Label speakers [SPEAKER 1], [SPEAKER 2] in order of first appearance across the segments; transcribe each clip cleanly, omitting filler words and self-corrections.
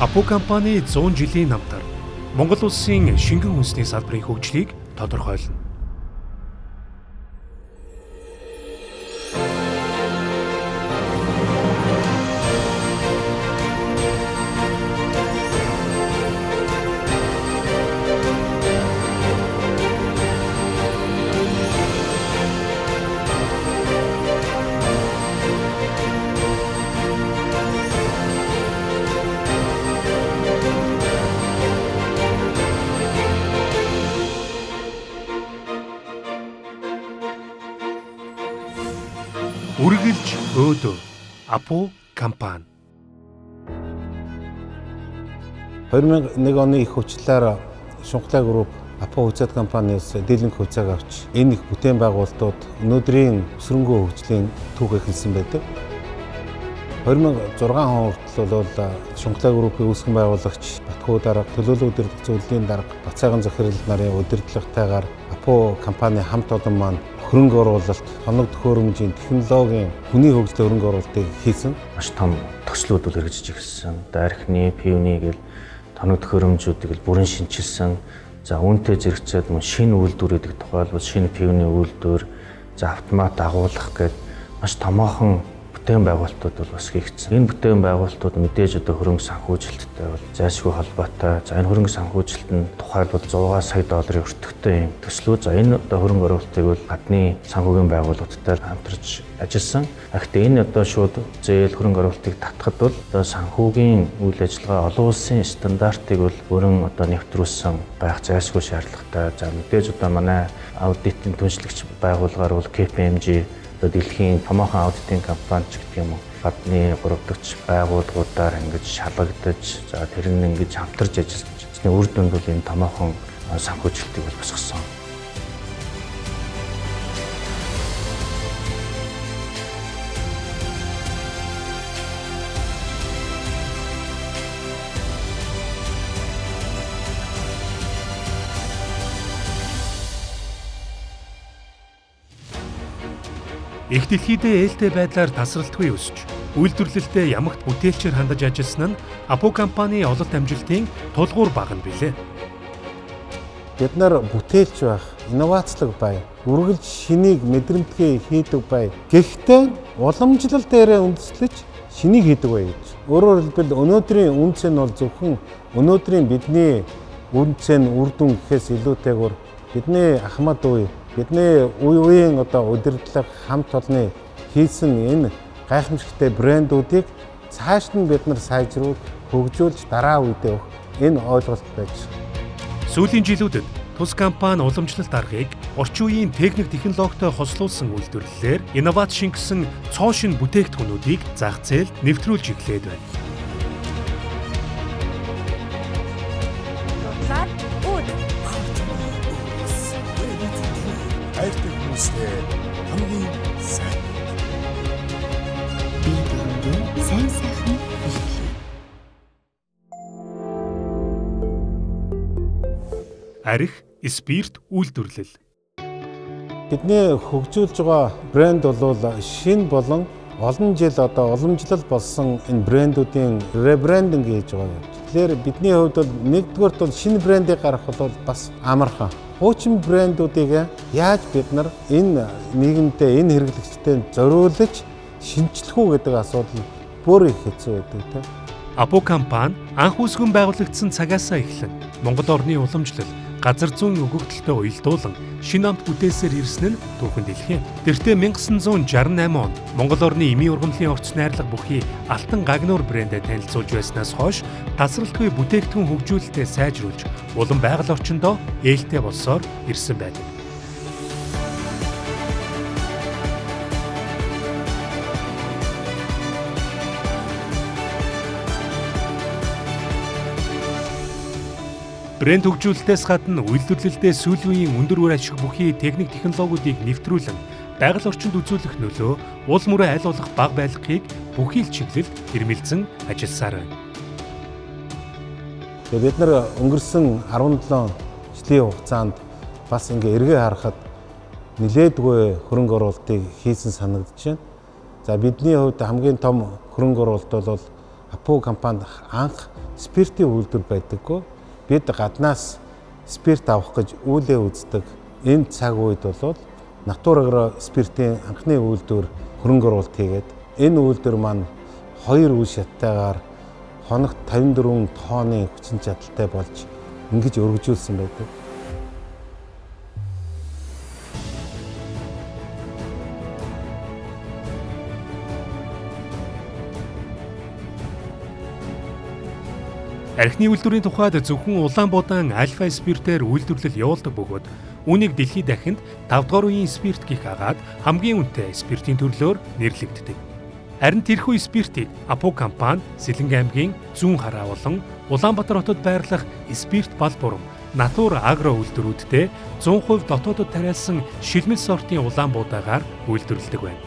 [SPEAKER 1] Апу компани 100 жилийн намтар Монгол улсын шингэн үндэсний салбарын хөгжлийг тодорхойлно. Үргэлж өөдөө Апу компани.
[SPEAKER 2] 2001 оны их хувьчлалаар Шунхлай групп Апу хувьцаат компаниас дийлэнх хувьцааг авч энэ их бүтээн байгуулалтууд өнөөдрийн өсрөнгөө хөгжлийн түүх эхэлсэн байдаг. 2006 он хүртэл бол Шунхлай группийн үүсгэн байгуулагч Батхүү дарга, төлөөлөл удирдах зөвлөлийн дарга Бацайган захирал нарын удирдлагатайгаар Апу компани хамт олон маань хөрөнгө оруулалт, тоног төхөөрөмжийн, технологийн, хүний хөгжлийн хөрөнгө оруулалтыг хийсэн.
[SPEAKER 3] Маш том төслүүд бол хэрэгжиж эхэлсэн. Архины, пивны гэл тоног төхөөрөмжүүдийг л бүрэн шинчилсэн. За үүнтэй зэрэгцээд мөн шинэ үйлдвэр гэдэг тухайлбал шинэ пивны үйлдвэр, за автомат агуулгах гээд маш томоохон бүтээн байгуулалтууд бол бас хийгдсэн. Энэ бүтээн байгуулалтууд мэдээж одоо хөрөнгө санхүүжилттэй бол зайлшгүй холбоотой. За энэ хөрөнгө санхүүжилт нь тухайлбал 100 сая долларын өртөгтэй юм төслүүд. За энэ одоо хөрөнгө оруулалтыг бол гадны санхүүгийн байгууллагуудтай хамтарч ажилласан. Гэхдээ энэ одоо шууд зээл хөрөнгө оруулалтыг татхад бол одоо санхүүгийн үйл ажиллагаа олон улсын стандартыг бол бүрэн одоо нэвтрүүлсэн байх зайлшгүй шаардлагатай. За мэдээж одоо манай аудитын түншлэгч байгууллагаар бол KPMG одоо дэлхийн томоохон аудитын компани ч гэдэг юм уу гадны 3 дахь байгууллагуудаар ингэж шалгагдаж, за тэр нь ингэж хамтарч ажиллаж үр дүнд бол энэ томоохон санхүүжилтийг бол босгосон.
[SPEAKER 1] Их дэлхийдээ ээлтэй байдлаар тасралтгүй өсөж, үйлдвэрлэлдээ ямагт бүтээлчээр хандаж ажилласан нь Апу компани ололт амжилтын тулгуур баг нь билээ.
[SPEAKER 2] Бид нар бүтээлч байх, инновацлог бай, үргэлж шинийг мэдрэмтгий хийдэг бай. Гэхдээ уламжлал дээрээ үндэслэж шинийг хийдэг бай гэж. Өөрөөр хэлбэл өнөөдрийн үнэ цэн бол зөвхөн өнөөдрийн бидний үнэ цэн үр дүн гэхээс илүүтэйгээр бидний ахмад үе, бидний үе үеийн одоо удирдлага хамт олонны хийсэн энэ гайхамшигтай брэндүүдийг цааш нь бид нар сайжруулж, хөгжүүлж дараа үедээ өгөх энэ ойлголт байж.
[SPEAKER 1] Сүүлийн жилүүдэд тус компани уламжлалт аргыг орчин үеийн техник технологитой хослуулсан үйлдвэрлэлээр инновац шингэсэн цоо шинэ бүтээгдэхүүнүүдийг зах зээлд нэвтрүүлж эхлээд байна.
[SPEAKER 4] Нутлаар үүд.
[SPEAKER 5] Хайртай хүмүүстэй хамгийн сайн.
[SPEAKER 6] Би дөрөндөө сайн сайхан бэлтлээ.
[SPEAKER 1] Арх, спирт үйлдвэрлэл.
[SPEAKER 2] Бидний хөгжүүлж байгаа брэнд бол шинэ болон олон жил одоо уламжлал болсон энэ брэндүүдийн ребрендинг хийж байгаа юм. Тэгэхээр бидний хувьд бол нэгдүгээрт бол шинэ брендийг гаргах бол бас амархан. Хуучин брэндүүдийг яаж бид нар энэ нийгэмдээ, энэ хэрэглэгчдэд зориулж шинчлэх үү гэдэг асуудал бүр их хэцүү байдаг тийм.
[SPEAKER 1] Апу компани анх үүсгэн байгуулагдсан цагаасаа эхлэн Монгол орны уламжлал газар зүйн өгөгдөлтөй уялдуулан шинэ амт бүтээлсээр ирсэн нь түүхэн дэлхий. Тэртээ 1968 онд Монгол орны эмийн ургамлын орц найрлага бүхий Алтан гагнуур брэндээ танилцуулж байснаас хойш тасралтгүй бүтээгдэхүүн хөгжүүлэлтээ сайжруулж улам байгаль орчиндөө ээлтэй болсоор ирсэн байдаг. Брэнд хөгжүүлэлтээс гадна үйлдвэрлэлдээ сүүлийн үеийн өндөр үр ашиг бүхий техник технологиудыг нэвтрүүлэн байгаль орчинд үзүүлэх нөлөө уул мөрөө аль болох бага байлгахыг бүхий л чиглэлд хэрмэлзэн ажилласаар байна.
[SPEAKER 2] Тэгээ бид нар өнгөрсөн 17 жилийн хугацаанд бас ингээ эргээ харахад нэлээдгүй хөрөнгө оруулалтыг хийсэн санагдаж байна. За бидний хувьд хамгийн том хөрөнгө оруулалт бол Апу компанид анх спиртийн үйлдвэр байдаггүй. Бид гаднаас спирт авах гэж үүлээ үздэг. Энэ цаг үед бол Натур Агро спиртийн анхны үйлдвэр хөрөнгө оруулалт хийгээд энэ үйлдвэр маань 2 үе шаттайгаар хоногт 54 тонны хүчин чадалтай болж ингэж өргөжүүлсэн байдаг.
[SPEAKER 1] Архины үйлдвэрийн тухайд зөвхөн Улаанбуудаан альфа спиртээр үйлдвэрлэл явуулдаг бөгөөд үүнийг дэлхийд дахинд 5 дугаар үеийн спирт гэх агаад хамгийн үнэтэй спиртийн төрлөөр нэрлэгддэг. Харин тэрхүү спиртийг Апу компани Сэлэнгэ аймгийн Зүүн Хараа болон Улаанбаатар хотод байрлах спирт бал бурам Натур Агро үйлдвэрүүддээ 100% дотоодод тариалсан шилмэл сортын улаанбуудаагаар үйлдвэрлэдэг байна.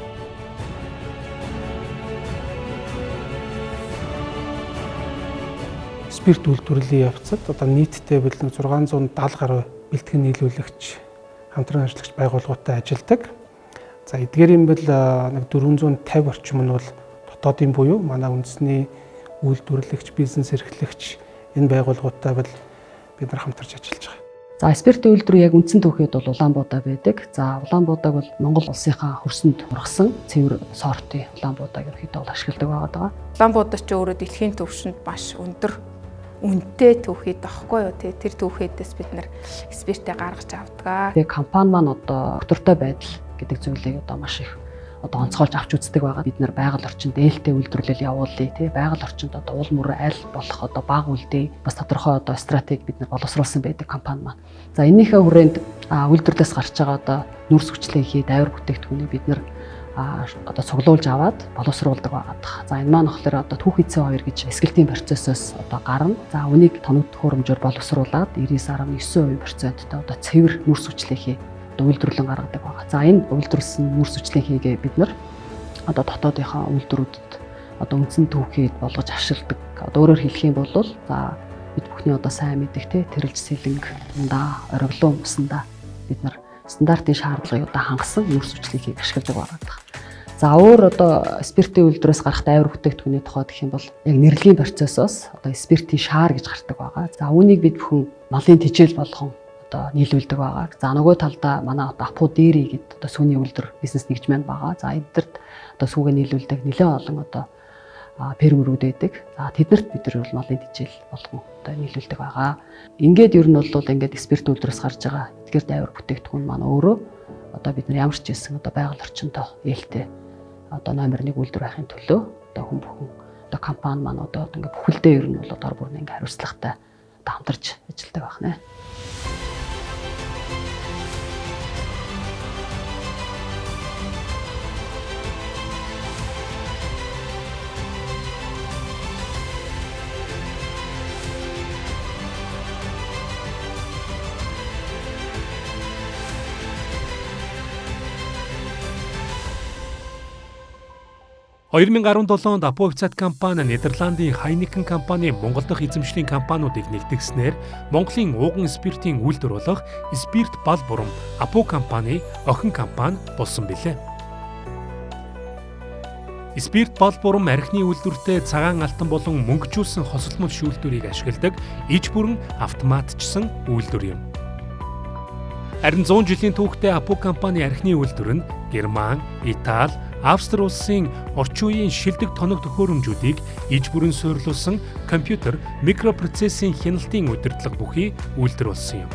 [SPEAKER 4] Спирт үйлдвэрлэлийн явцад одоо нийтдээ бид 670 гаруй бэлтгэн нийлүүлэгч, хамтран ажиллагч байгууллагуудтай ажилладаг. За эдгээрийн бол нэг 450 орчим нь бол дотоодын буюу манай үндэсний үйлдвэрлэгч, бизнес эрхлэгч энэ байгууллагуудтай бол бид нар хамтарч ажиллаж байгаа.
[SPEAKER 7] За спиртийн үйлдвэр яг үндсэн түүхэд бол Улаанбуудаа байдаг. За Улаанбуудааг бол Монгол улсынхаа хөрсөнд ургасан цэвэр сортын Улаанбуудааг ерөнхийдөө бол ашигладаг байгаа.
[SPEAKER 8] Улаанбуудаа ч өөрөө дэлхийн түвшинд маш өндөр үнэтэй түүхийд багхгүй юу тий, тэр түүхийдээс бид нар спиртээ гаргаж авдаг.
[SPEAKER 7] Тэгээ компани маань одоо доктортой байдал гэдэг зүйлийг одоо маш их одоо онцгойлж авч үздэг байгаа. Бид нар байгаль орчинд ээлтэй үйлдвэрлэл явуулъя тий, байгаль орчинд одоо уул мөр аль болох одоо бага үлдээ бас тодорхой одоо стратеги бид нар боловсруулсан байдаг компани маань. За энэнийхээ хүрээнд үйлдвэрлэлээс гарч байгаа одоо нүүрс хүчлээ хий дайвар бүтээгдэхүүнийг бид нар одоо цуглуулж аваад боловсруулдаг байгаа. За энэ маань болохоор одоо түүх эцээ 2 гэж эсгэлтийн процессоос одоо гарна. За үнийг тоног төхөөрөмжөөр боловсруулад 99.9% той одоо цэвэр нүүрс хүчлээ хий одоо үйлдвэрлэн гаргадаг байгаа. За энэ үйлдвэрлэсэн нүүрс хүчлээ хийгээ бид нар одоо дотоодынхаа үйлдвэрүүдэд одоо үндсэн түүхийд болгож ашигладаг. Одоо өөрөөр хэлэх юм бол за бид бүхний одоо сайн мэдих те тэрэлж сэлэнг ундаа ориглон усандаа бид нар стандартын шаардлагыг одоо хангасан нүүрс хүчлийг ашигладаг байгаа. За өөр одоо спиртийн үйлдвэрээс гарах дайвар бүтээгдэхүүний тухай гэх юм бол яг нэрлэгийн процессоос одоо спиртийн шаар гэж гардаг байгаа. За үүнийг бид бүхэн малын тэжээл болгон одоо нийлүүлдэг байгаа. За нөгөө талдаа манай одоо Апу Дээри гэдэг одоо сүүний үйлдвэр бизнес нэгж маань байгаа. За эдгэрт одоо сүүгээ нийлүүлдэг нэлээд олон одоо фермерүүд байдаг. За тэднэрт бид нар бол малын тэжээл болгон одоо нийлүүлдэг байгаа. Ингээд ер нь бол ингээд спирт үйлдвэрээс гарч байгаа эдгээр дайвар бүтээгдэхүүн маань өөрөө одоо бид нар ямар ч хэлсэн одоо байгаль орчиндөө ээлтэй одоо номер 1 үйлдвэр байхын төлөө одоо хүн бүхэн одоо компани маань одоо ингээд бүхэлдээ ер нь бол дор бүр ингээд хариуцлагатай одоо хамтарч ажилладаг байх нэ.
[SPEAKER 1] Онд 2017 онд Апу хувьцаат компани Нидерландын Heineken компани Монгол дахь эзэмшлийн компаниудыг нэгтгэснээр Монголын ууган спиртийн үйлдвэр болох Спирт бал бурам Апу компани охин компани болсон билээ. Спирт бал бурам архины үйлдвэртээ цагаан алтан болон мөнгөжүүлсэн хосолмол шүүлтүүрийг ашигладаг иж бүрэн автоматчсан үйлдвэр юм. Харин 100 жилийн түүхтэй Апу компани архины үйлдвэр нь Герман, Итали, Австри улсын орчин үеийн шилдэг тоног төхөөрөмжүүдийг иж бүрэн суйрлуулсан компьютер, микропроцессийн хяналтын удирдлага бүхий үйлдвэр болсон юм.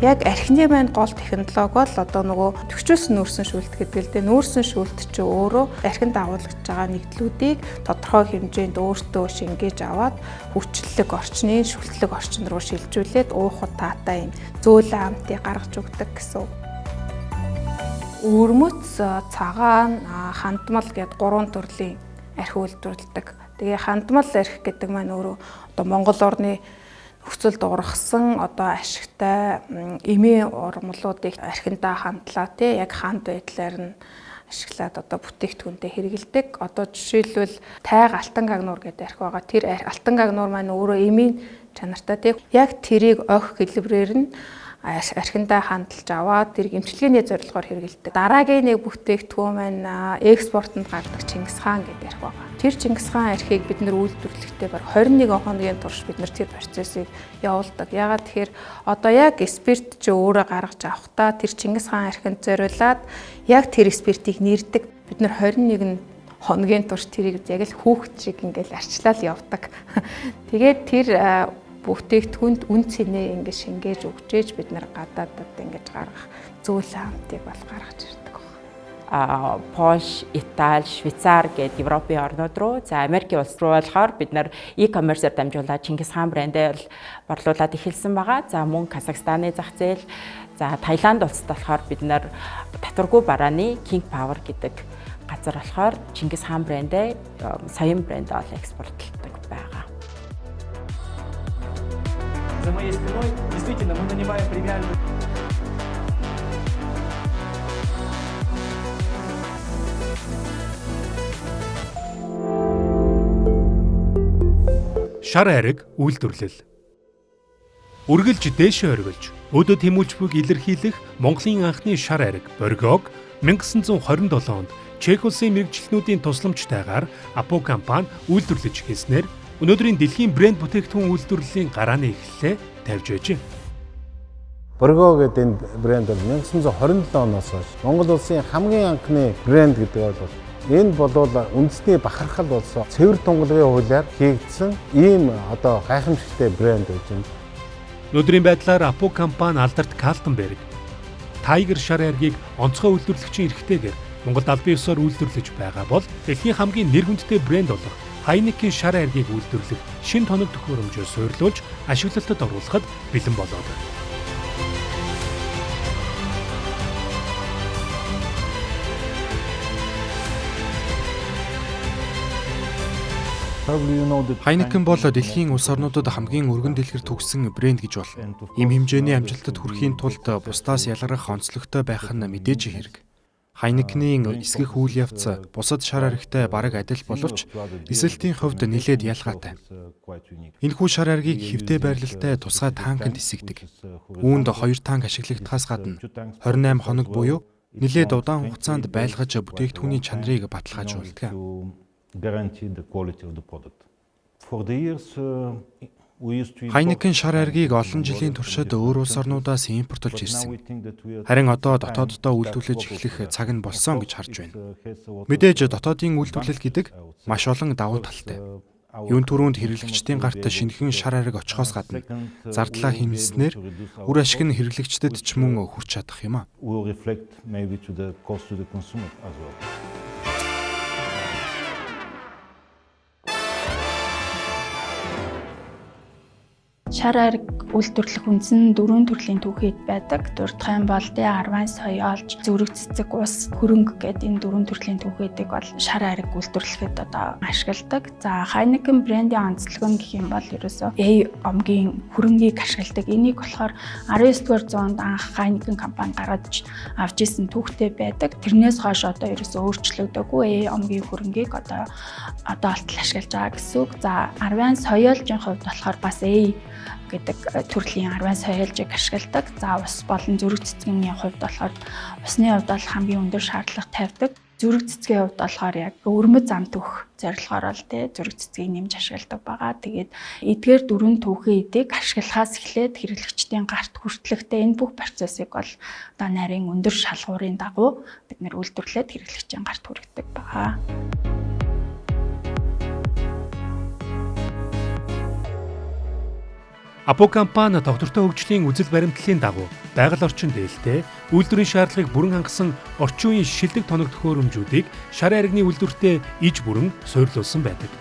[SPEAKER 8] Яг архины маань гол технологи бол одоо нөгөө төгчөөсөн нүүрсэн шүүлт гэдэг л дээ. Нүүрсэн шүүлт чинь өөрөө архинд дагуулгаж байгаа нэгдлүүдийг тодорхой хэмжээнд өөртөө шингээж аваад хүчлэлэг орчны шүлтлэг орчин руу шилжүүлээд уухад таатай юм зөөлөн амтыг гаргаж өгдөг гэсэн. Өвөрмөц, цагаан, хандмал гэд гурван төрлийн архи үйлдвэрлэдэг. Тэгээ хандмал архи гэдэг маань өөрөө одоо Монгол орны нөхцөлд ургасан одоо ашигтай эмийн ургамлуудыг архиндаа хандлаа тий яг ханд байдлаар нь ашиглаад одоо бүтээгдэхүүнтэй хэрэгэлдэг. Одоо жишээлбэл тайг алтан гагнуур гэдэг архи байгаа. Тэр алтан гагнуур маань өөрөө эмийн чанартай тий яг тэрийг ох хэлбэрээр нь Архиндаа хандалж аваад тэр эмчилгээний зорилгоор хэрэглэдэг. Дараагийн нэг бүтээгдэхүүн маань экспортод гардаг Чингис хаан гэдэг архи байгаа. Тэр Чингис хаан архийг бид нэр үйлдвэрлэхдээ бараг 21 хоногийн турш бид нэр тэр процессыг явуулдаг. Яагаад тэгэхээр одоо яг спирт чи өөрөө гаргаж авахдаа тэр Чингис хаан архинд зориулаад яг тэр спиртийг нэрдэг. Бид нэр 21 хоногийн турш тэрийг яг л хүүхэд шиг ингээл арчлал явдаг. Тэгээд тэр бүтээгдэхүүнд үн цэнээ ингэ шингээж өгчээж бид нар гадаадад ингэж гаргах зөөлөн амтыг бол гаргаж ирдэг байна.
[SPEAKER 9] Польш, Итали, Швейцар гээд Европын орнууд руу, за Америкийн улс руу болохоор бид нар e-commerce-ээр дамжуулаад Чингис хаан брэндээ бол борлуулад эхэлсэн байгаа. За мөн Казахстаны зах зээл, за Таиланд улсад болохоор бид нар татваргүй барааны King Power гэдэг газар болохоор Чингис хаан брэндээ, соён брэндээ бол экспортлдог байгаа.
[SPEAKER 10] За моей спиной действительно мы нанимаем премиальную.
[SPEAKER 1] Шар айраг үйлдвэрлэл. Үргэлж дээшээ оргилж, өөдөө тэмүүлж буйг илэрхийлэх Монголын анхны шар айраг Боргог 1927 онд Чех улсын мэргэжилтнүүдийн тусламжтайгаар Апо компани үйлдвэрлэж эхэлснээр өнөөдрийн дэлхийн брэнд бүтээгдэхүүн үйлдвэрлэлийн гарааны эхлэлээ тавьж байжээ.
[SPEAKER 2] Борго гэдэг энэ брэнд бол 1927 оноос хойш Монгол улсын хамгийн анхны брэнд гэдэг ойлголт. Энэ болвол үндэсний бахархал болсон цэвэр тунгалгийн хуулиар хийгдсэн ийм одоо гайхамшигтай брэнд байж байна.
[SPEAKER 1] Өнөөдрийн байдлаар Апо компани алдарт Калтенберг, Tiger шар айргийг онцгой үйлдвэрлэгчийн эрхтэйгээр Монголд албан ёсоор үйлдвэрлэж байгаа бол дэлхийн хамгийн нэр хүндтэй брэнд болох Heineken шар айргийг үйлдвэрлэх шинэ тоног төхөөрөмжөөр суйрлуулж ашиглалтад оруулахад бэлэн болоод байна.
[SPEAKER 11] Heineken бол дэлхийн улс орнуудад хамгийн өргөн дэлгэр төгссөн брэнд гэж болно. Ийм хэмжээний амжилтад хүрэхийн тулд бусдаас ялгарах онцлогтой байх нь мэдээж хэрэг. Heineken-ийн эсгэх үйл явц бусад шар аригтай бараг адил боловч эсэлтийн хувьд нэлээд ялгаатай. Энэхүү шар аргийг хэвтэй байрлалтай тусгай танканд эсгдэг. Үүнд 2 танк ашиглагдахаас гадна 28 хоног буюу нэлээд удаан хугацаанд байлгаж бүтээгдэхүүний чанарыг баталгаажуулдаг. Heineken шар аргийг олон жилийн туршид өөр улс орнуудаас импортлж ирсэн. Харин одоо дотооддоо үйлдвэрлэж эхлэх цаг нь болсон гэж харж байна. Мэдээж дотоодын үйлдвэрлэл гэдэг маш олон давуу талтай. Юун түрүүнд хэрэглэгчдийн гарт шинэхэн шар ариг очихоос гадна зардлаа хэмнэснээр үр ашиг нь хэрэглэгчдэд ч мөн хүрч чадах юм а.
[SPEAKER 12] Шар айраг үйлдвэрлэх үндсэн дөрвөн төрлийн түүхийд байдаг. Дурдах юм бол D10 соёолж, зүрэг цэцэг, ус, хөрөнгө гэдэг энэ дөрвөн төрлийн түүхийдийг бол шар айраг үйлдвэрлэхэд одоо ашигладаг. За Heineken брендийн онцлог нь гэх юм бол ерөөсөө A омгийн хөрөнгийг ашигладаг. Энийг болохоор 19-р зуунд анх Heineken компани гаргаж авч исэн түүхтэй байдаг. Тэрнээс хойш одоо ерөөсөө өөрчлөгдөөгүй A омгийн хөрөнгийг одоо болтол ашиглаж байгаа гэсэн үг. За 10 соёолжийн хувьд болохоор бас A гэдэг төрлийн 10 соёолжийг ашигладаг. За ус болон зүрэг цэцгийн хувьд болохоор усны хувьд бол хамгийн өндөр шаардлага тавьдаг. Зүрэг цэцгийн хувьд болохоор яг өрмөц зам төх зорилгоор л тий зүрэг цэцгийг нэмж ашигладаг байгаа. Тэгээд эдгээр дөрвөн түүхийн эдийг ашиглахаас эхлээд хэрэглэгчдийн гарт хүртлэхдээ энэ бүх процессыг бол одоо нарийн өндөр шалгуурын дагуу бид нэр үйлдвэрлээд хэрэглэгчдийн гарт хүргэдэг байгаа.
[SPEAKER 1] Апо компани тогтвортой хөгжлийн үзэл баримтлалын дагуу байгаль орчин дээлтэй үйлдвэрийн шаардлагыг бүрэн хангасан орчин үеийн шилдэг тоног төхөөрөмжүүдийг шар айрагны үйлдвэртээ иж бүрэн суйрлуулсан байдаг.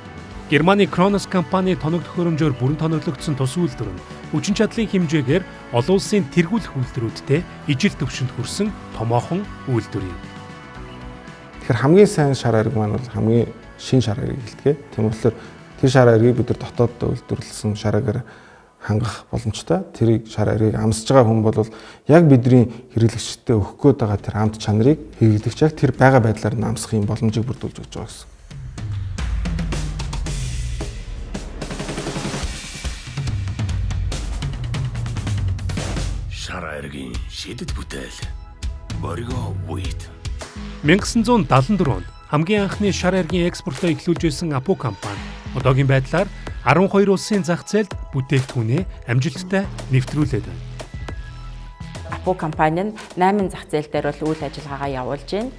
[SPEAKER 1] Германы Kronos компани тоног төхөөрөмжөөр бүрэн тоноглогдсон тус үйлдвэр нь хүчин чадлын хэмжээгээр олон улсын тэргүүлэх үйлдвэрүүдтэй ижил түвшинд хүрсэн томоохон үйлдвэр юм.
[SPEAKER 13] Тэгэхээр хамгийн сайн шар айраг маань бол хамгийн шинэ шар айраг гэлтгээ. Тийм болохоор тэр шар айргийг бид нар дотооддоо үйлдвэрлэсэн шар айгаар хангах боломжтой. Тэрийг шар айргийг амсаж байгаа хүн бол яг бидний хэрэглэгчдэд өгөх гээд байгаа тэр амт чанарыг хэрэглэгч яг тэр байгаа байдлаар нь амсах юм боломжийг бүрдүүлж өгч байгаа гэсэн.
[SPEAKER 5] Шар айраг
[SPEAKER 14] Шар аргийн шидэт бүтээл. Бориго Wheat.
[SPEAKER 1] 1974 онд хамгийн анхны шар аргийн экспортоо эхлүүлж байсан Апу компани одоогийн байдлаар 12 улсын зах зээлд бүтээгдэхүүнээ амжилттай нэвтрүүлээд байна.
[SPEAKER 9] Апу компани нь 8 зах зээл дээр бол үйл ажиллагаагаа явуулж байна.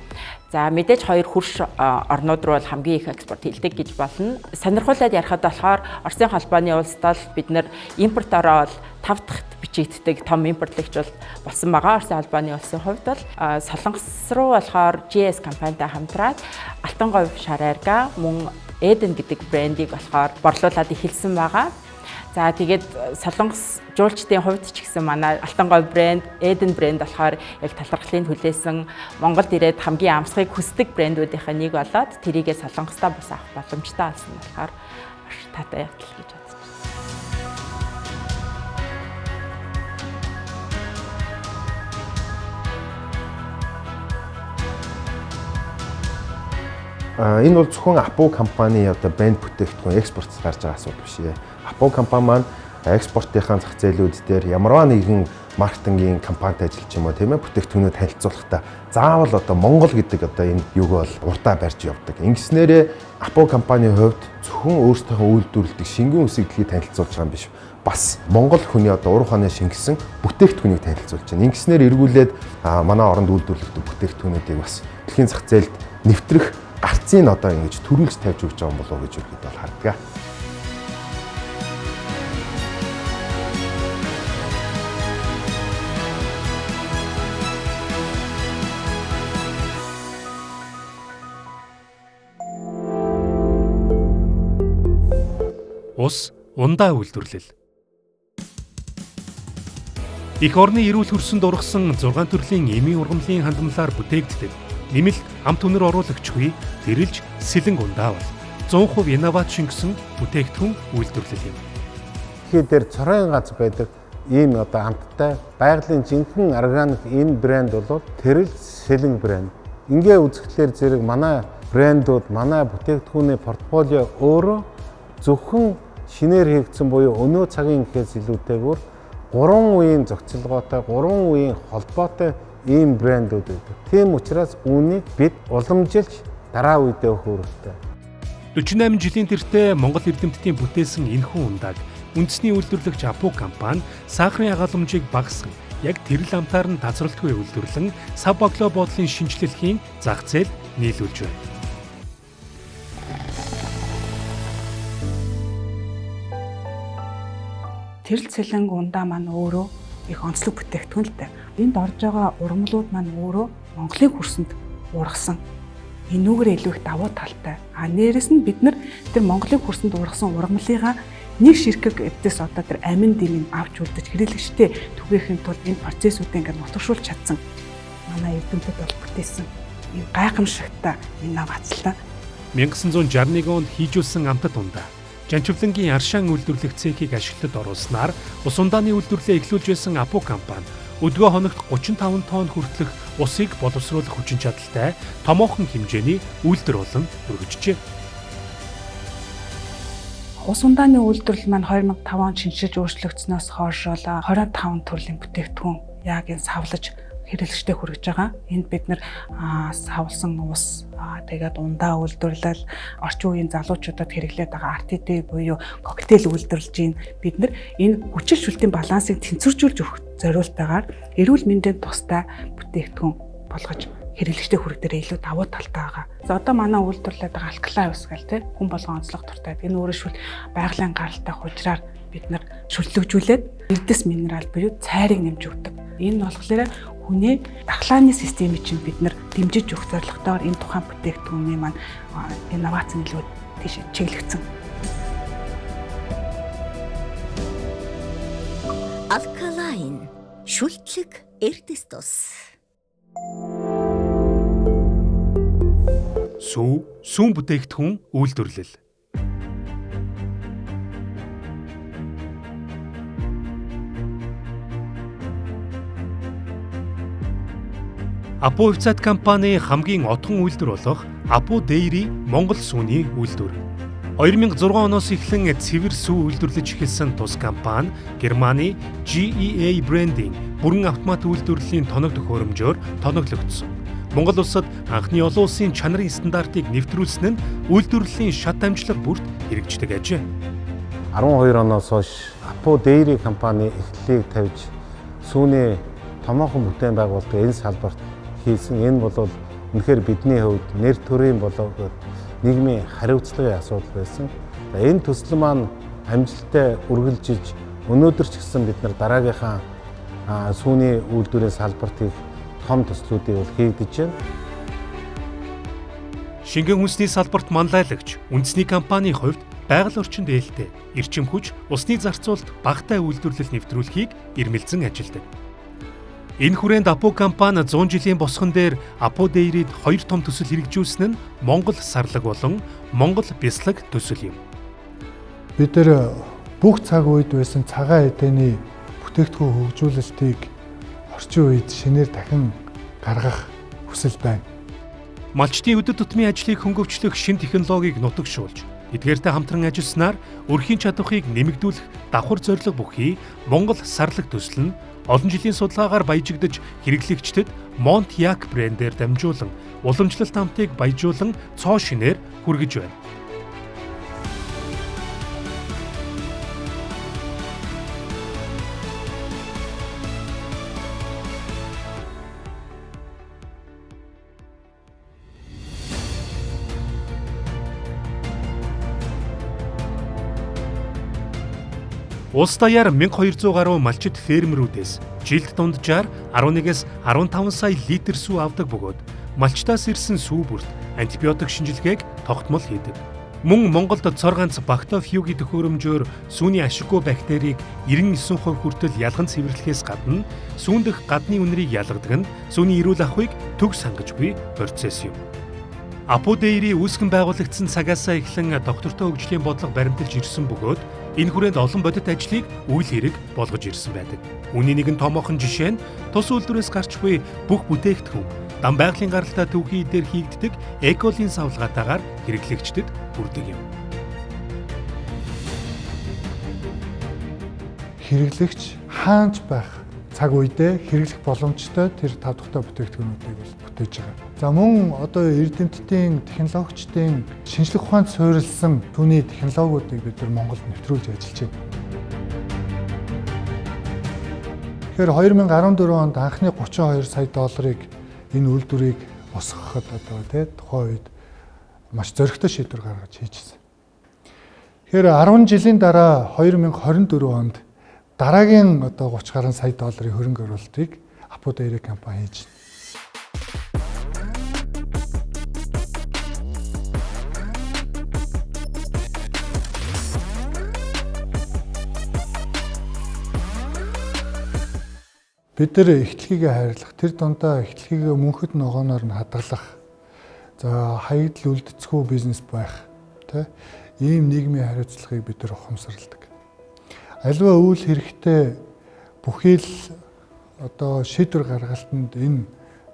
[SPEAKER 9] За, мэдээж хоёр хөрш орнууд руу бол хамгийн их экспорт хийлдэг гэж болно. Сонирхуулаад ярихад болохоор Оросын холбооны улсад бол бид нар импортороо бол 5 дахьт бичигддэг том импортлагч бол болсон байгаа. Оросын холбооны улсын хувьд бол Солонгос руу болохоор GS компанитай хамтраад Алтан говь шар арга, мөн Eden гэдэг брендийг болохоор борлуулад эхэлсэн байгаа. За, тэгээд Солонгос жуулчдын хувьд ч гэсэн манай Алтан говь брэнд, Eden брэнд болохоор яг талархлыг хүлээсэн, Монголд ирээд хамгийн амсахыг хүсдэг брэндүүдийнхээ нэг болоод, тэрийгээ Солонгостоо бас авах боломжтой болсон болохоор маш таатай явдал гэж бодож байна.
[SPEAKER 15] Энэ бол зөвхөн Апу компани одоо брэнд бүтээгдэхүүн экспорт гарч байгаа асуудал биш ээ. Апу компани маань экспортынхаа зах зээлүүд дээр ямарваа нэгэн маркетингийн компанитай ажиллаж юм уу, тийм ээ, бүтээгдэхүүнээ танилцуулахдаа заавал одоо Монгол гэдэг одоо энэ юг бол урдаа барьж явдаг. Ингэснээрээ Апу компанийн хувьд зөвхөн өөрсдийнхөө үйлдвэрлэдэг шингэн үсийг дэлхийд танилцуулж байгаа юм биш. Бас Монгол хүний одоо ур ухааны шингэсэн бүтээгдэхүүнийг танилцуулж байна. Ингэснээр эргүүлээд манай оронд үйлдвэрлэгдэх бүтээгдэхүүнүүдийг бас дэлхийн зах зээлд нэвтрэх гарцыг одоо ингэж төрүүлж тавьж өгч байгаа юм болов уу гэж ерөөдөө бол харддаг.
[SPEAKER 1] Ус ундаа үйлдвэрлэл. Эх орны эрүүл хөрсөнд ургасан 6 төрлийн эмийн ургамлын хандмалаар бүтээгддэг нэмэлт амт үнэр оруулагчгүй тэрэлж сэлэнг ундаа бол 100% инновац шингэсэн бүтээгдэхүүн үйлдвэрлэл юм.
[SPEAKER 2] Дэлхий дээр цорын гац байдаг ийм одоо амттай байгалийн жинхэнэ органик энэ брэнд бол тэрэл сэлэнг брэнд. Ингээ үзэхлээр зэрэг манай брэндүүд, манай бүтээгдэхүүний портфолио өөрөө зөвхөн шинээр хийгдсэн буюу өнөө цагийн гэхээс илүүтэйгээр гурван үеийн зохицолгоотой, гурван үеийн холбоотой ийм брэндүүд байдаг. Тийм учраас үүнийг бид уламжилж дараа үедээ өгөх үүрэгтэй.
[SPEAKER 1] 48 жилийн тэртээ Монгол эрдэмтдийн бүтээсэн энэхүү ундааг үндэсний үйлдвэрлэгч Апу компани сахарын хагаламжийг багасган, яг тэрэл амтаар нь тазралтгүй үйлдвэрлэн сав боглоо бодлын шинэчлэлийн зах зээлд нийлүүлж байна.
[SPEAKER 16] Тэрэл цэлэнг ундаа маань өөрөө их онцлог бүтээгдэхүүн л дээ. Энд орж байгаа ургамлууд маань өөрөө Монголын хөрсөнд ургасан. Энүүгээр илүү их давуу талтай. А нээрэс нь бид нар тэр Монголын хөрсөнд ургасан ургамлыгаа нэг ширхэг эвдээс одоо тэр амин дэмийг авч үлдэж хэрэглэгчтэй түгээхийн тулд энэ процессүүдийг ингээд нутагшуулж чадсан. Манай эрдэмтэд бол бүтээсэн энэ гайхамшигтай инновацлаа.
[SPEAKER 1] 1961 онд хийжүүлсэн амтат ундаа Жанчвлангийн Аршаан үйлдвэрлэх цехийг ашиглалтад оруулснаар ус ундааны үйлдвэрлэлээ эхлүүлж байсан Апу компани өдгөө хоногт 35 тонн хүртэлх усыг боловсруулах хүчин чадалтай томоохон хэмжээний үйлдвэр болон өргөжжээ.
[SPEAKER 16] Ус ундааны үйлдвэрлэл маань 2005 онд шинэчилж өөрчлөгдснөөс хойш бол 25 төрлийн бүтээгдэхүүн яг энэ савлаж хэрэглэгчтэй хүргэж байгаа. Энд бид нар савлсан ус, тэгээд ундаа үйлдвэрлэл, орчин үеийн залуучуудад хэрэглээд байгаа RTD буюу коктейл үйлдвэрлэж байна. Бид нар энэ хүчил шүлтийн балансыг тэнцвэржүүлж өгөх зориултайгаар эрүүл мэндийн тустай бүтээгдэхүүн болгож хэрэглэгчтэй хүрэх дээр илүү давуу талтай байгаа. За, одоо манай үйлдвэрлээд байгаа алкалай ус гэл те хүн болгон онцлог дуртай. Энэ өөрөө шүл байгалийн гаралтай хужраар бид нар шүллэгжүүлээд эрдэс минерал буюу цайрыг нэмж өгдөг. Энэ нь болохоор хүний дархлааны системийг чинь бид нар дэмжиж өгөх зорилготойгоор энэ тухайн бүтээгдэхүүний маань инновац нь илүү тийш чиглэгдсэн.
[SPEAKER 6] Алкалайн шүлтлэг эрдэс тус.
[SPEAKER 1] Сүү, сүүн бүтээгдэхүүн үйлдвэрлэл. Апу Хувьцаат компани хамгийн отгон үйлдвэр болох Апу Dairy Монгол сүүний үйлдвэр. 2006 оноос эхлэн цэвэр сүү үйлдвэрлэж эхэлсэн тус компани Германы GEA брендийн бүрэн автомат үйлдвэрлэлийн тоног төхөөрөмжөөр тоноглогдсон. Монгол улсад анхны олон улсын чанарын стандартыг нэвтрүүлсэн нь үйлдвэрлэлийн шат амжилт бүрт хэрэгждэг ажээ.
[SPEAKER 2] 12 оноос хойш Апу Dairy компани эхлэлийг тавьж сүүний томоохон бүтээн байгуулалт энэ салбарт хийсэн. Энэ бол үнэхээр бидний хувьд нэр төрийн болоод нийгмийн хариуцлагын асуудал байсан. За энэ төсөл маань амжилттай үргэлжиж өнөөдөр ч гэсэн бид нар дараагийнхаа сүүний үйлдвэрийн салбарт их том төслүүдийг бол хийгдэж байна.
[SPEAKER 1] Шингэн хүнсний салбарт манлайлагч үндэсний компанийн хувьд байгаль орчинд ээлтэй, эрчим хүч, усны зарцуулалт багатай үйлдвэрлэл нэвтрүүлэхийг эрмэлзэн ажилладаг. Энэ хүрээнд Апу компани 100 жилийн босгон дээр Апу Dairy-д хоёр том төсөл хэрэгжүүлсэн нь Монгол сарлаг болон Монгол бяцлаг төсөл юм.
[SPEAKER 17] Бид нар бүх цаг үед байсан цагаан эдэний бүтээгдэхүүн хөгжүүлэлтийг орчин үед шинээр дахин гаргах хүсэл байна.
[SPEAKER 1] Малчдын өдөр тутмын ажлыг хөнгөвчлөх шинэ технологиг нутагшуулж, эдгээртэй хамтран ажилласнаар өрхийн чадварыг нэмэгдүүлэх давхар зорилго бүхий Монгол сарлаг төсөл нь олон жилийн судалгаагаар баяжигдаж хэрэглэгчдэд Mont Yak брендээр дамжуулан уламжлалт амтыг баяжуулан цоо шинээр хүргэж байна. Улс даяар 1200 гаруй малчит фермерүүдээс жилд дунджаар 11-ээс 15 сая литр сүү авдаг бөгөөд малчтаас ирсэн сүү бүрт антибиотик шинжилгээг тогтмол хийдэг. Мөн Монголд цор ганц бактофьюгийн төхөөрөмжөөр сүүний ашиггүй бактерийг 99% хүртэл ялган цэвэрлэхээс гадна сүүн дэх гадны үнэрийг ялгадаг нь сүүний эрүүл ахуйг төгс хангаж буй процесс юм. Апу Dairy үүсгэн байгуулагдсан цагаасаа эхлэн доктортой хөгжлийн бодлого баримталж ирсэн бөгөөд энэ хүрээнд олон бодит ажлыг үйл хэрэг болгож ирсэн байдаг. Үүний нэгэн томоохон жишээ нь тус үйлдвэрээс гарч буй бүх бүтээгдэхүүн дан байгалийн гаралтай түүхий эдээр хийгддэг эколийн савлгаатайгаар хэрэглэгчдэд хүрдэг юм.
[SPEAKER 17] Хэрэглэгч хаанч байх цаг үедээ хэрэглэх боломжтой тэр тав дахьтай бүтээгдэхүүнүүдийг бол бүтээж байгаа. За мөн одоо эрдэмтдийн технологичдын шинжлэх ухаанд суурилсан түүний технологиудыг бид нар Монголд нэвтрүүлж ажиллаж байна. Тэгэхээр 2014 онд анхны 32 сая долларыг энэ үйлдвэрийг босгоход одоо тий тухайн үед маш зоригтой шийдвэр гаргаж хийжсэн. Тэгэхээр 10 жилийн дараа 2024 онд дараагийн одоо 30 гаруй сая долларын хөрөнгө оруулалтыг Апу Dairy компани хийж байна. Бид нар ихтлэхийгээ хайрлах, тэр дундаа ихтлэхийгээ мөнхөд ногооноор нь хадгалах, за хаягдл үлдэцгүй бизнес байх, тэ ийм нийгмийн хариуцлагыг бид нар ухамсарладаг. Аливаа үйл хэрэгтэй бүхий л одоо шийдвэр гаргалтанд энэ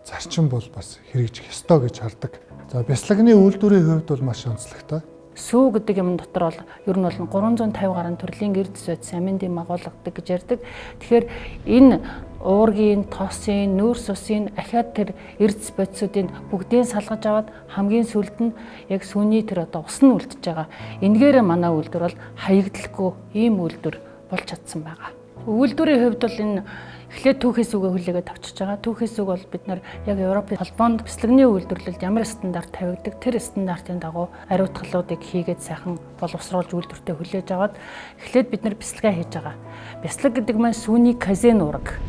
[SPEAKER 17] зарчим бол бас хэрэгжих ёстой гэж хардаг. За бяцлагны үйлдвэрийн хувьд бол маш онцлогтой.
[SPEAKER 18] Сүү гэдэг юм дотор бол ер нь бол 350 гаруй төрлийн эрдэс бодис амин дэм агуулгадаг гэж ярьдаг. Тэгэхээр энэ уургийн, тосын, нүүрс усын ахиад тэр эрдэс бодисуудыг бүгдийг салгаж аваад хамгийн сүүлд нь яг сүүний тэр одоо ус нь үлдэж байгаа. Энэгээр манай үйлдвэр бол хаягдлахгүй ийм үйлдвэр болж чадсан байгаа. Үйлдвэрийн хувьд бол энэ эхлээд түүхээс үгээ хүлээгээд авчирч байгаа. Түүхээс үг бол бид нар яг Европын холбоонд бяцлагны үйлдвэрлэлд ямар стандарт тавигдаг тэр стандартын дагуу ариутгалуудыг хийгээд сайхан боловсруулж үйлдвэртээ хүлээж аваад эхлээд бид нар бяцлагаа хийж байгаа. Бяцлаг гэдэг маань сүүний казен уураг.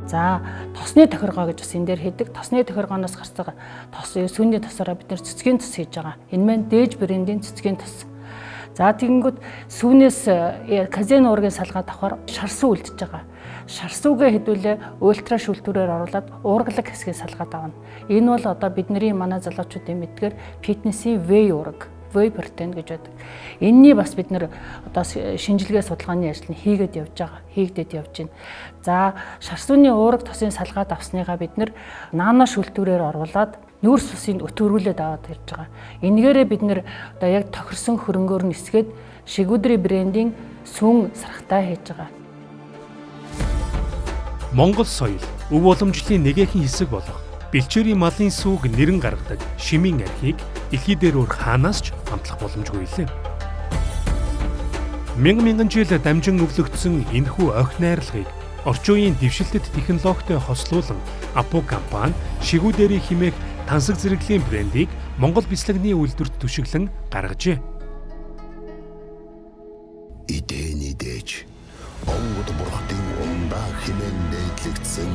[SPEAKER 18] За тосны тохиргоо гэж бас энэ дээр хийдэг. Тосны тохиргооноос гарсан тос сүүний тосороо бид нэр цэцгийн тос хийж байгаа. Энэ маань дээж брендийн цэцгийн тос. За тэгэнгүүт сүүнээс казен уургийн салгаад авахар шарсуу үлдэж байгаа. Шарсуугээ хэдүүлээ ультра шүлтүүрээр оруулаад уургалаг хэсгийг салгаад авна. Энэ бол одоо бидний манай залуучуудын мэдгээр фитнесийн вей уураг, вей протеин гэж байдаг. Энэний бас бид нэр одоо шинжилгээ судалгааны ажил нь хийгээд явж байгаа, хийгдээд явж байна. За шарсууны уураг тосын салгаад авсныгаа бид нэр нано шүлтүүрээр оруулаад нүүрс усыг өтөрүүлээд аваад ирж байгаа. Энэгээрээ бид нэр одоо яг тохирсон хөрөнгөөр нь эсгээд Шигүүдрийн брендийн сүүн сархтай хийж байгаа.
[SPEAKER 1] Монгол соёл өв уламжлалын нэгэхэн хэсэг болох бэлчээрийн малын сүүг нэрэн гаргадаг шимийн архийг дэлхий дээр өөр хаанаас ч амтлах боломжгүй лээ. Мянган мянган жил дамжин өвлөгдсөн энэхүү охин найрлагыг орчин үеийн дэвшилтэт технологитой хослуулан Апу компани шигүүдэрийн химээх тансаг зэрэглэлийн брендийг Монгол бислэгний үйлдвэрт түшиглэн гаргажээ.
[SPEAKER 14] Идэний дэж онгод бурхтын ундаа хэмээн нээдлэгдсэн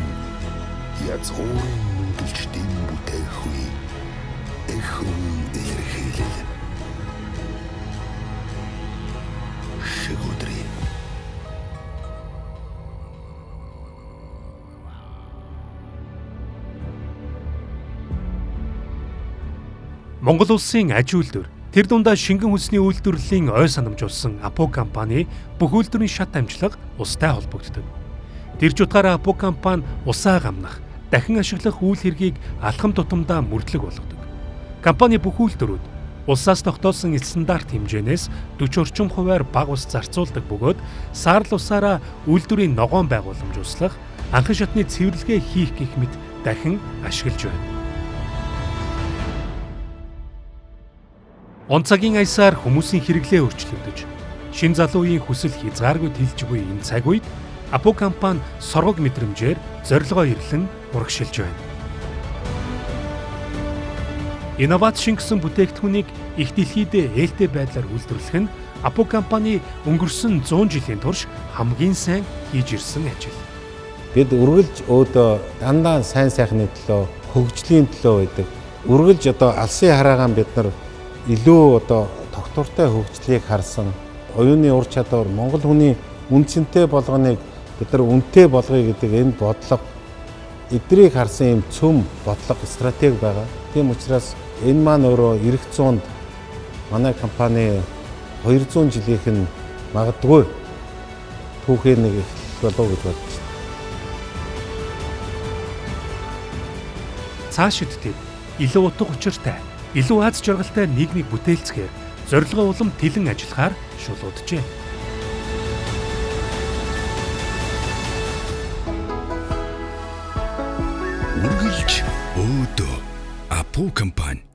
[SPEAKER 14] язгуурын нүүдэлчдийн бүтээхүй эх өвийн илэрхийлэл шигүүдрийн.
[SPEAKER 1] Монгол улсын аж үйлдвэр тэр дундаа шингэн хүнсний үйлдвэрлэлийн ой санамжуулсан Апу компани бүх үйлдвэрийн шат амжилга устай холбогддог. Тэр ч утгаараа Апу компани усаа гамнах, дахин ашиглах үйл хэргийг алхам тутамдаа мөрдлөг болгодог. Компани бүх үйлдвэрүүд улсаас тогтоосон стандарт хэмжээнээс 40 орчим хувиар бага ус зарцуулдаг бөгөөд саарл усаараа үйлдвэрийн ногоон байгууламж услах, анхан шатны цэвэрлэгээ хийх гэх мэт дахин ашиглаж байна. Он цагийн аясаар хүмүүсийн хэрэглээ өөрчлөгдөж, шин залуу үеийн хүсэл хязгааргүй тэлж буй энэ цаг үед Апу компани соргог мэдрэмжээр зорилгоо ирлэн урагшилж байна. Инновац шингэсэн бүтээгдэхүүнийг их дэлхийдээ ээлтэй байдлаар үйлдвэрлэх нь Апу компани өнгөрсөн 100 жилийн турш хамгийн сайн хийж ирсэн ажил.
[SPEAKER 2] Бид үргэлж өөдөө дандаа сайн сайхны төлөө, хөгжлийн төлөө байдаг. Үргэлж одоо алсын хараагаан бид нар илүү одоо тогтвортой хөгжлийг харсан оюуны ур чадвар Монгол хүний үн цэнтэй болгоныг бид нар үнэтэй болгоё гэдэг энэ бодлого эдрийг харсан юм цөм бодлого стратеги байгаа. Тийм учраас энэ маань өөрөө эх зуунд манай компани 200 жилийнх нь магадгүй түүхийн нэг эхлэл болов гэж бодож байна.
[SPEAKER 1] Цаашид тэд илүү утга учиртай, илүү аз жаргалтай нийгмийг бүтээлцэхээр зорилгоо улам тэлэн ажиллахаар шулууджээ.
[SPEAKER 14] Үргэлж өөдөө Апу компани.